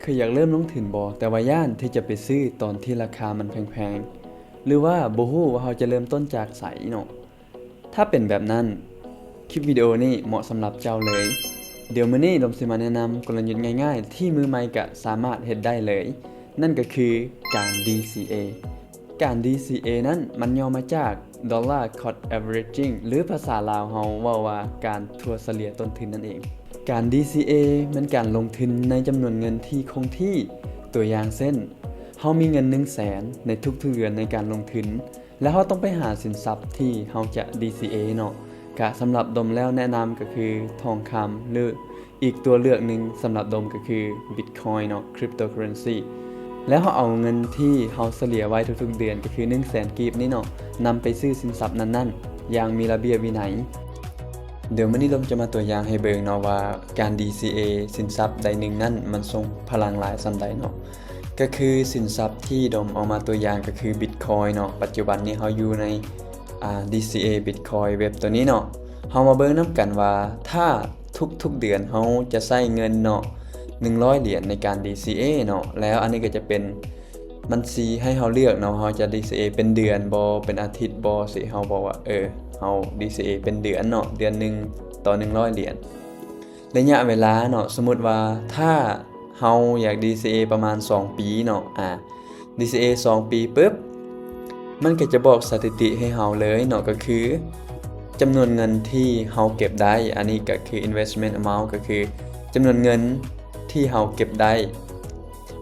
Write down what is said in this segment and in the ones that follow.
ຄືຢາກເລີ່ມລົງທຶນບໍ່ ແຕ່ວ່າຢ້ານທີ່ຈະໄປຊື້ຕອນທີ່ລາຄາມັນແພງໆ ຫຼືວ່າບໍ່ຮູ້ວ່າເຮົາຈະເລີ່ມຕົ້ນຈາກໃສເນາະ? ຖ້າເປັນແບບນັ້ນ ຄລິບວິດີໂອນີ້ເໝາະສຳລັບເຈົ້າເລີຍ. ດຽວມື້ນີ້ດົມຊິມາແນະນຳກົນລະຍຸດງ່າຍໆ ທີ່ມືໃໝ່ກະສາມາດເຮັດໄດ້ເລີຍ, ນັ້ນກະຄືການ DCA. ການ DCA ນັ້ນມັນຫຍໍ້ມາຈາກ Dollar Cost Averaging ຫຼືພາສາລາວເຮົາເວົ້າວ່າການຖົວສະເລ່ຍຕົ້ນທຶນນັ້ນເອງ. ການ DCA ແມ່ນການລົງທຶນໃນຈຳນວນເງິນທີ່ຄົງທີ່. ຕົວຢ່າງເຊັ່ນ ເຮົາມີເງິນໜຶ່ງແສນໃນທຸກໆເດືອນໃນການລົງທຶນ ແລ້ວເຮົາຕ້ອງໄປຫາສິນຊັບທີ່ເຮົາຈະ DCA ເນາະ. ກະສຳລັບດົມແລ້ວແນະນຳກະຄືທອງຄຳ ຫຼື ອີກຕົວເລືອກໜຶ່ງສຳລັບດົມກະຄື Bitcoin ເນາະ, Cryptocurrency. ແລ້ວເຮົາເອົາເງິນທີ່ເຮົາສະເລ່ຍໄວ້ທຸກໆເດືອນກະຄືໜຶ່ງແສນກີບນີ້ເນາະ ນຳໄປຊື້ສິນຊັບນັ້ນໆຢ່າງມີລະບຽບວິໄນ. ດຽວມື້ນີ້ດົມຈະມາຕົວຢ່າງໃຫ້ເບິ່ງເນາະວ່າການ DCA ສິນຊັບໃດໜຶ່ງນັ້ນມັນຊົງພະລັງຫຼາຍສ່ຳໃດເນາະ. ກະຄືສິນຊັບທີ່ດົມເອົາມາຕົວຢ່າງກະຄື Bitcoin ເນາະ. ປັດຈຸບັນນີ້ເຮົາຢູ່ໃນ ອາ DCA Bitcoin Web ຕົວນີ້ເນາະ. ເຮົາມາເບິ່ງນຳກັນວ່າຖ້າທຸກໆເດືອນເຮົາຈະໃຊ້ເງິນເນາະ ໜຶ່ງຮ້ອຍຫຼຽນໃນການ DCA ເນາະ. ແລ້ວອັນນີ້ກະຈະເປັນ ມັນຊິໃຫ້ເຮົາເລືອກເນາະ ເຮົາຈະ DCA ເປັນເດືອນບໍ່ ເປັນອາທິດບໍ່ ຊິ ເຮົາບອກວ່າ ເອີ ເຮົາ DCA ເປັນເດືອນເນາະ ເດືອນໜຶ່ງຕໍ່ໜຶ່ງຮ້ອຍຫຼຽນ. ໄລຍະເວລາເນາະ ສົມມຸດວ່າຖ້າເຮົາຢາກ DCA ປະມານສອງປີເນາະ ອາ DCA ສອງປີປຶບ ມັນກະຈະບອກສະຖິຕິໃຫ້ເຮົາເລີຍເນາະ ກະຄືຈຳນວນເງິນທີ່ເຮົາເກັບໄດ້. ອັນນີ້ກະຄື investment amount ກະຄືຈຳນວນເງິນທີ່ເຮົາເກັບໄດ້.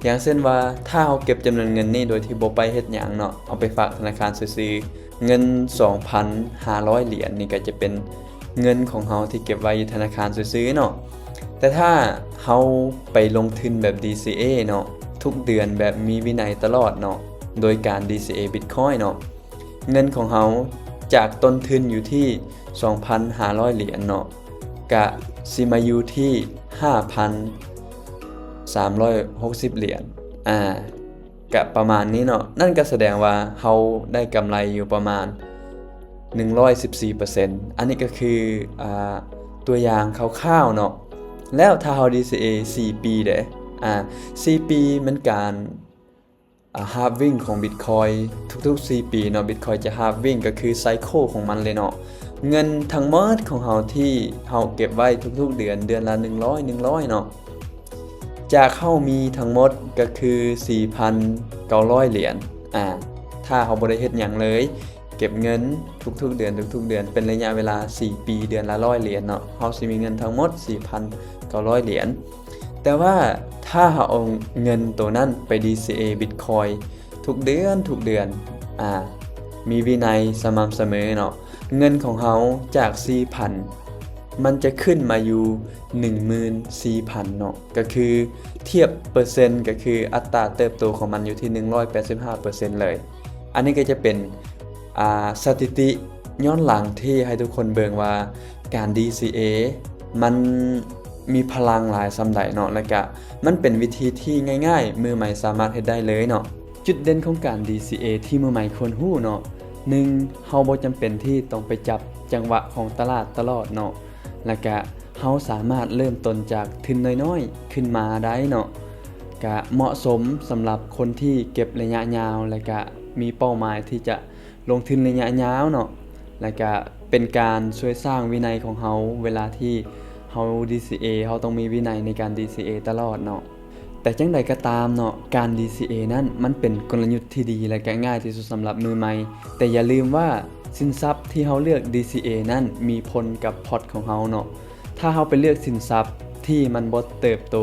ຢ່າງເຊັ່ນວ່າ ຖ້າເຮົາເກັບຈຳນວນເງິນນີ້ໂດຍທີ່ບໍ່ໄປເຮັດຫຍັງເນາະ ເອົາໄປຝາກທະນາຄານຊື່ໆ ເງິນສອງພັນຫ້າຮ້ອຍຫຼຽນນີ້ກະຈະເປັນເງິນຂອງເຮົາທີ່ເກັບໄວ້ຢູ່ທະນາຄານຊື່ໆເນາະ. ແຕ່ຖ້າເຮົາໄປລົງທຶນແບບ DCA ເນາະ ທຸກເດືອນແບບມີວິໄນຕະຫຼອດເນາະ ໂດຍການ DCA Bitcoin ເນາະ ເງິນຂອງເຮົາຈາກຕົ້ນທຶນຢູ່ທີ່ສອງພັນຫ້າຮ້ອຍຫຼຽນເນາະ ກະຊິມາຢູ່ທີ່ຫ້າພັນສາມຮ້ອຍຫົກສິບຫຼຽນ ອາ ກະປະມານນີ້ເນາະ. ນັ້ນກະສະແດງວ່າເຮົາໄດ້ກຳໄລຢູ່ປະມານໜຶ່ງຮ້ອຍສິບສີ່ເປີເຊັນ. ອັນນີ້ກະຄື ອາ ຕົວຢ່າງຄ່າວໆເນາະ. ແລ້ວຖ້າເຮົາ DCA ສີ່ປີເດ ອາ ສີ່ປີແມ່ນການ ອາ halving ຂອງ Bitcoin ທຸກໆສີ່ປີເນາະ Bitcoin ຈະ halving ກະຄື cycle ຂອງມັນເລີຍເນາະ. ເງິນທັງໝົດຂອງເຮົາທີ່ເຮົາເກັບໄວ້ທຸກໆເດືອນ ເດືອນລະໜຶ່ງຮ້ອຍ ໜຶ່ງຮ້ອຍເນາະ ຈາກເຮົາມີທັງໝົດກະຄືສີ່ພັນເກົ້າຮ້ອຍຫຼຽນ ອາ ຖ້າເຮົາບໍ່ໄດ້ເຮັດຫຍັງເລີຍ ເກັບເງິນທຸກໆເດືອນ ທຸກໆເດືອນ ເປັນໄລຍະເວລາສີ່ປີ ເດືອນລະຮ້ອຍຫຼຽນເນາະ ເຮົາຊິມີເງິນທັງໝົດສີ່ພັນເກົ້າຮ້ອຍຫຼຽນ. ແຕ່ວ່າຖ້າເຮົາເອົາເງິນໂຕນັ້ນໄປ DCA Bitcoin ທຸກເດືອນ ທຸກເດືອນ ອາ ມີວິໄນ ສະໝ່ຳສະເໝີເນາະ ເງິນຂອງເຮົາຈາກສີ່ພັນ ມັນຈະຂຶ້ນມາຢູ່ໜຶ່ງໝື່ນສີ່ພັນເນາະ ກະຄືທຽບເປີເຊັນ ກະຄືອັດຕາເຕີບໂຕຂອງມັນຢູ່ທີ່ໜຶ່ງຮ້ອຍແປດສິບຫ້າເປີເຊັນເລີຍ. ອັນນີ້ກະຈະເປັນ ອາ ສະຖິຕິຍ້ອນຫຼັງທີ່ໃຫ້ທຸກຄົນເບິ່ງວ່າການ DCA ມັນມີພະລັງຫຼາຍສ່ຳໃດເນາະ ແລະກະມັນເປັນວິທີທີ່ງ່າຍໆ ມືໃໝ່ສາມາດເຮັດໄດ້ເລີຍເນາະ. ຈຸດເດັ່ນຂອງການ DCA ທີ່ມືໃໝ່ຄວນຮູ້ເນາະ ໜຶ່ງ ເຮົາບໍ່ຈຳເປັນທີ່ຕ້ອງໄປຈັບຈັງຫວະຂອງຕະຫຼາດຕະຫຼອດເນາະ ແລະກະເຮົາສາມາດເລີ່ມຕົ້ນຈາກທຶນນ້ອຍໆຂຶ້ນມາໄດ້ເນາະ ກະເໝາະສົມສຳລັບຄົນທີ່ເກັບໄລຍະຍາວ ແລະກະມີເປົ້າໝາຍທີ່ຈະລົງທຶນໄລຍະຍາວເນາະ ແລະກະເປັນການຊ່ວຍສ້າງວິໄນຂອງເຮົາ ເວລາທີ່ເຮົາ DCA ເຮົາຕ້ອງມີວິໄນໃນການ DCA ຕະຫຼອດເນາະ. ແຕ່ຈັ່ງໃດກໍຕາມເນາະ ການ DCA ນັ້ນມັນເປັນກົນລະຍຸດທີ່ດີ ແລະກະງ່າຍທີ່ສຸດສຳລັບມືໃໝ່. ແຕ່ຢ່າລືມວ່າສິນຊັບທີ່ເຮົາເລືອກ DCA ນັ້ນມີຜົນກັບພອດຂອງເຮົາເນາະ. ຖ້າເຮົາໄປເລືອກສິນຊັບທີ່ມັນບໍ່ເຕີບໂຕ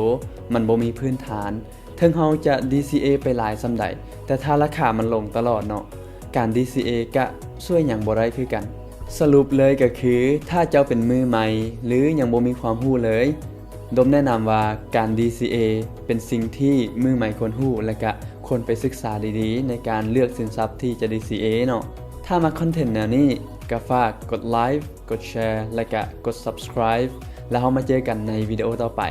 ມັນບໍ່ມີພື້ນຖານ ເຖິງເຮົາຈະ DCA ໄປຫຼາຍສ່ຳໃດ ແຕ່ຖ້າລາຄາມັນລົງຕະຫຼອດເນາະ ການ DCA ກະຊ່ວຍຫຍັງບໍ່ໄດ້ຄືກັນ. ສະຫຼຸບເລີຍກະຄື ຖ້າເຈົ້າເປັນມືໃໝ່ ຫຼື ຍັງບໍ່ມີຄວາມຮູ້ເລີຍ ດົມແນະນຳວ່າການ DCA ເປັນສິ່ງທີ່ມືໃໝ່ຄວນຮູ້ ແລະກະຄວນໄປສຶກສາດີໆ ໃນການເລືອກສິນຊັບທີ່ຈະ DCA ເນາະ. ຖ້າມັກຄອນເທັນແນວນີ້ ກະຝາກກົດໄລຄ໌ ກົດແຊ ແລະກະກົດ Subscribe ແລ້ວເຮົາມາເຈີກັນໃນວິດີໂອຕໍ່ໄປ.